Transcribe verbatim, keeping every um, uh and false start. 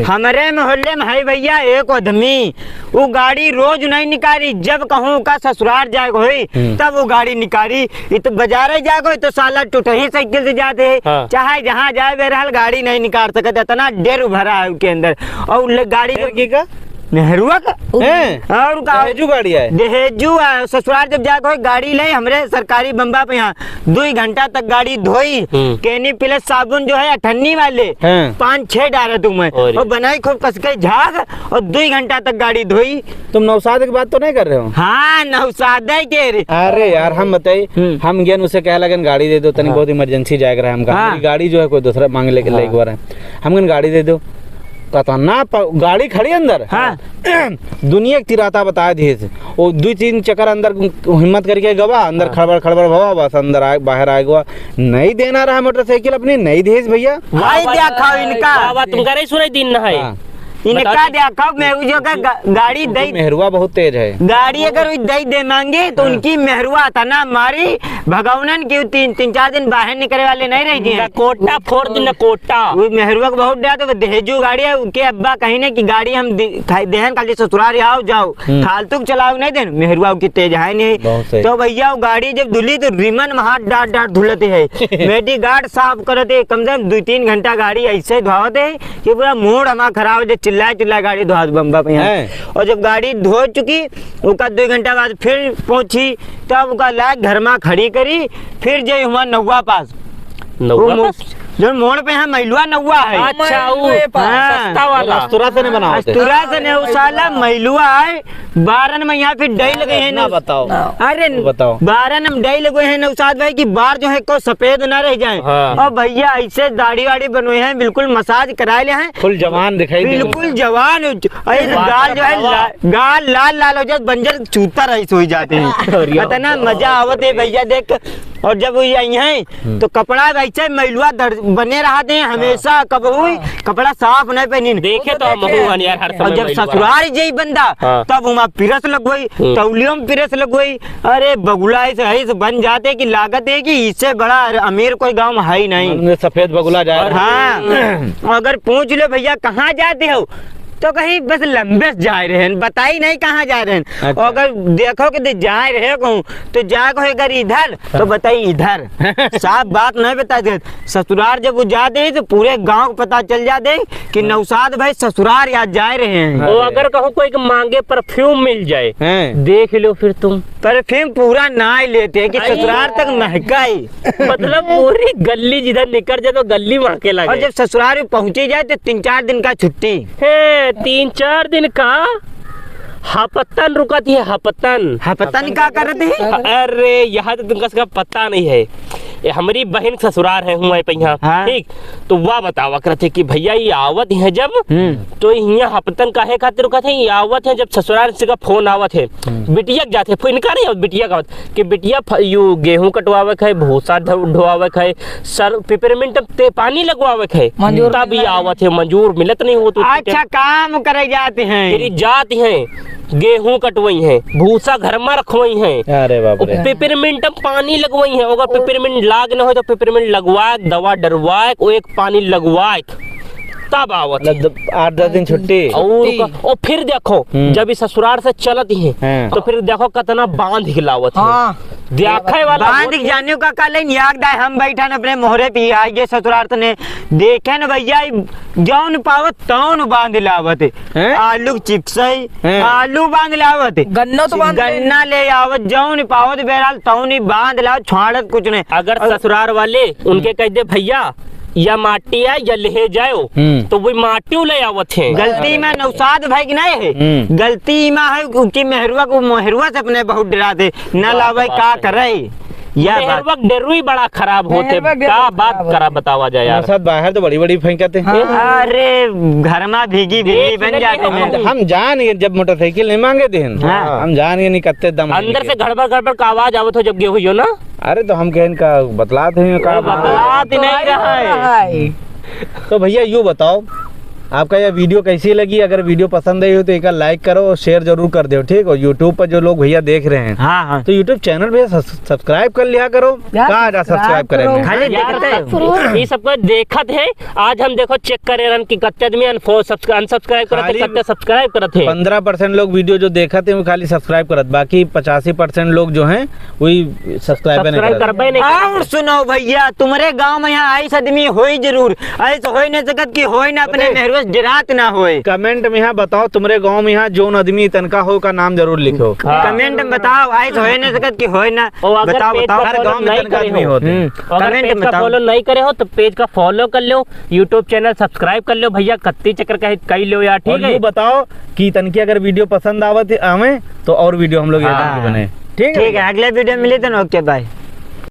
हमरे मोहल्ले में है भइया एक आदमी, उ गाड़ी रोज नहीं निकारी, जब कहूँ का ससुरार जाए के होई, हम्म। तब उ गाड़ी निकारी। इ तो बजारे जाए के होई, तो साला टुटही साइकिल से जात है, हाँ। चाहे जहाँ जाए, बहरहाल गाड़ी नहीं निकार सकत, इतना डेर भरा है उके अंदर। और ले गाड़ी फिर की का? मेहरुआ का। हैं? और का? दहेजू गाड़ी है? दहेजू आ, ससुरार जब जाए के होई, गाड़ी ले हमरे सरकारी बम्बा पे यहाँ दुई घंटा तक गाड़ी धोई, हम्म। केनी प्लस साबुन जो है अठन्नी वाले, हाँ। पाँच छह डारत हूँ मैं। और और बनाई खूब कस के झाग और दुई घंटा तक गाड़ी धोई। तुम नौशाद की बात तो नहीं कर रहे हो? हाँ, नौशाद है के रे। अरे यार, हम बताई, हम्म। हम गेन उसे कहे लगन गाड़ी दे दो, तनी हाँ। बहुत इमरजेंसी जाए के रहा हमका। हाँ। हमारी गाड़ी जो है कोई दूसरा मांग लेके हाँ। लेके आ रहा है। हम गेन गाड़ी दे दो। कतना प-, गाड़ी खड़ी अंदर। हाँ। दुनिया के तिराता बताए दिए थे। वो दुई तीन चक्कर अंदर हिम्मत करके गवा, अंदर हाँ। खड़बड़ खड़बड़ भवा, बस अंदर आए, बाहर आए गवा। नहीं देना रहा मोटरसाइकिल अपनी, नहीं देस भइया। वाह, वाह, देखा इनका। वाह, वाह, तुमका नहीं सुनाई दिन ना है। हाँ। इनका बताओ। देखा, मैं वो जो का गा-, गाड़ी उनकी दई, मेहरुआ बहुत तेज है। गाड़ी अगर वो दई दे मांगे, तो हाँ। उनकी मेहरुआ तना मारी, भगौनन की तीन, तीन चार दिन बाहर निकले वाले नहीं रह गए। नकोटा फोड़ दे, नकोटा। वो मेहरुआ को बहुत डरा, तो वो दहेजू गाड़ी है, उनके अब्बा कहीं ने कि गाड़ी हम दे-, खाई देहन, खाली ससुरार आओ जाओ, हम्म। फालतू के चलाओ नहीं देन, मेहरुआ की तेज है नहीं। बहुत सही। तो भइया, वो गाड़ी जब धुली, तो रिमन में हाथ डांट डांट धुलते है, मेडी गार्ड साफ करते, कम से कम दो तीन घंटा गाड़ी ऐसे धोवते है कि पूरा मूड हमारा खराब हो जाए, चिल्लाए चिल्लाए गाड़ी धोआ बम्बा पे यहाँ। हैं। और जब गाड़ी धो चुकी, ओका दो घंटा बाद फिर पहुंची, तब ओका लाए घर में खड़ी करी, फिर जाई हुआ नौवा पास। नौवा वो मो-, पास? जो मोड़ पे है, मैलुआ नौवा है। अच्छा, वो मैलुए पास। हाँ। सस्ता वाला। अस्तुरा से नहीं बनावत है। अस्तुरा से नहीं, वो साला मैलुआ है। बारन में यहाँ फिर डाई लगे हैं ना ना। बताओ। अरे, बताओ। बारन में डाई लगे हैं नौशाद भाई कि बार जो है को सफेद ना रह जाए। हाँ। और भइया ऐसे दाढ़ी वाड़ी बनवे हैं, बिल्कुल मसाज कराए ले हैं। फुल जवान दिखाई दे। बिल्कुल जवान। अरे, बात गाल जो है बतावा। ला-, गाल लाल लाल हो जात, बंजर चूता रईस हो जाते हैं। अरे, इतना मजा आवत है भइया देख। और जब वो आई हैं, हम्म। तो कपड़ा वैसे मैलुआ दर-, बने रहते हैं हमेशा, हाँ। कबहुई हाँ। कपड़ा साफ नहीं पहनिन। देखे तो हम हुआ यार, हर समय और जब मैलुआ। ससुरार जाई बंदा, हाँ। तब वहाँ पिरस लगोई, हम्म। तौलियो में पिरस लगोई। अरे बगुला ऐसे, ऐसे बन जाते कि लागत है कि इससे बड़ा अमीर कोई गाँव में है ही नहीं। मन में सफेद बगुला जाए। हाँ, अगर पूछ लो भइया कहाँ जाते हो, तो कहीं बस लंबे से जाए रहे हैं, बताई नहीं कहाँ जाए रहे हैं। अच्छा। और अगर देखो कि दे जाए रहे कहूँ, तो जाए को अगर इधर, तो हाँ। बताई इधर। साफ बात नहीं बता दे। ससुरार जब वो जाते हैं, तो पूरे गाँव को पता चल जाते हैं कि हाँ। नौशाद भाई ससुरार या जाए रहे हैं। वो अरे। अगर कहूँ कोई के मांगे परफ्यूम मिल जाए, हैं। देख लो फिर तुम। परफ्यूम पूरा ना ही लेते हैं कि आई। ससुरार तक महकाई। मतलब पूरी गल्ली जिधर निकल जाए तो गल्ली महके लगे। और जब ससुरार में पहुंचे जाए तो तीन चार दिन का छुट्टी। हे, तीन चार दिन का? हपतन रुकत ही, हपतन। हपतन का करत ही? अरे, यहाँ तो तुमका इसका पता नहीं है। ये हमरी बहिन ससुरार है, हुआ है पे यहाँ। हाँ। ठीक, तो वह बतावा करत है कि भइया, ये आवत है जब, हम्म। तो यहाँ हपतन काहे खातिर रुकत है? ये आवत है जब ससुरार से का फोन आवत है, हम्म। बिटिया के जात है, फोन इनका नहीं आवत, बिटिया का आवत कि बिटिया फ-, यू गेहूं कटवावे के है, भूसा ढो-, ढोवावे के है, सर पिपरमिंट ते पानी लगवावे के है, मंजूर तब ये मिलत आवत है, मंजूर मिलत नहीं हो तो अच्छा, काम करे जाते हैं। फिर जात हैं, गेहूं कटवई हैं, भूसा घर में रखवई हैं, अरे बाप रे। पिपरमिंट में पानी लगवई हैं, अगर पिपरमिंट लाग न हो तो पिपरमिंट लगवाए, दवा डरवाए, वो एक पानी लगवाए, तब आवत मतलब है। द-, आठ दस दिन छुट्टी। और छुट्टी। का, और फिर देखो, हम्म। जब इस ससुरार से चलत ही, हाँ। तो फिर देखो कितना बांध के लावत है। हाँ। देखे वाला बांध होत के है। जाने का का लेन याद आए, हम बैठन अपने मोहरे पे, आइए ससुरार तने, देखे न भइया, ई जौन पावत तौन बांध लावत है। हैं? आलू के चिप्स है, हैं? आलू बांध लावत है। गन्ना तो बांध ले। गन्ना ले आवत, जौन पावत बहरहाल तौन ही बांध लावत, छाड़त कुछ नहीं। अगर और ससुरार वाले उनके कह दे, "भइया, या माटी है, या ले जाओ," हम्म। तो वो माटी ले आवत है। गलती में नौशाद भाई की नहीं है, हम्म। गलती में है उनकी मेहरुआ को, मेहरुआ से अपने बहुत डरा दे, न बात, लावे बात का सही। करे। या बात। मेहरुआ के डेरुई बड़ा खराब होते, मेहरुआ के का डेरुई बात खराब करा होते। बतावा जाए यार। नौशाद बाहर तो बड़ी बड़ी फेंकते हैं। हाँ। अरे, घर में भीगी भीगी देख बन लेते जाते हैं। हैं। हम जान गए जब मोटरसाइकिल नहीं मांगे थे, हाँ। हम जान गए नहीं कत्ते दम अंदर से गड़बड़ गड़बड़ का आवाज आवत हो जब गेहूं हो ना। अरे, तो हम कहें इनका बतलात हैं का वो बतलात ही नहीं रहा है। तो भइया, यो बताओ, आपका यह video कैसी लगी? अगर video पसंद आई हो तो एक like करो और share जरूर कर दो, ठीक? और YouTube पर जो लोग भैया देख रहे हैं, हाँ, हाँ। तो YouTube channel भैया सब्स-, subscribe कर लिया करो। यार, का आजा subscribe subscribe करे करो। में? खाली यार, देखते हैं। ये सबको देखत है। आज हम देखो check करे रहन कि कत्ते आदमी अनफॉ-, सब्स-, unsubscribe करत है, खाली कत्ते subscribe करत है। पन्द्रह percent लोग video जो देखत है, वो खाली subscribe करत, बाकी पचासी percent लोग जो हैं, वही subscribe नहीं subscribe करत। करबे नहीं करत। और सुनो भैया, तुम्हरे गाँव में यहाँ ऐस आदमी होई जरूर, ऐस होई नहीं सकत कि होई ना अपने पता है। मेहरुआ से डरात ना होए। Comment में यहाँ बताओ, तुम्हरे गाँव में यहाँ जौन आदमी तनका हो का नाम जरूर लिखो। हाँ। Comment में बताओ, ऐस होई नहीं सकत कि होई ना। और अगर बताओ, page बताओ। का हर follow गाँव में नहीं तनका करे आदमी हो, होते हैं। हम्म। अगर comment page में का बताओ। Follow नहीं करे हो तो page का follow कर लो, YouTube channel subscribe कर लो भैया, कत्ती चक्कर कहे कई लो यार, ठीक और है? यूँ बताओ कि तनकी अगर video पसंद आवत आवे तो और video हम लोग ये हाँ। बने, ठीक है ठीक भैया? है, अगले video में मिले तो OK, bye।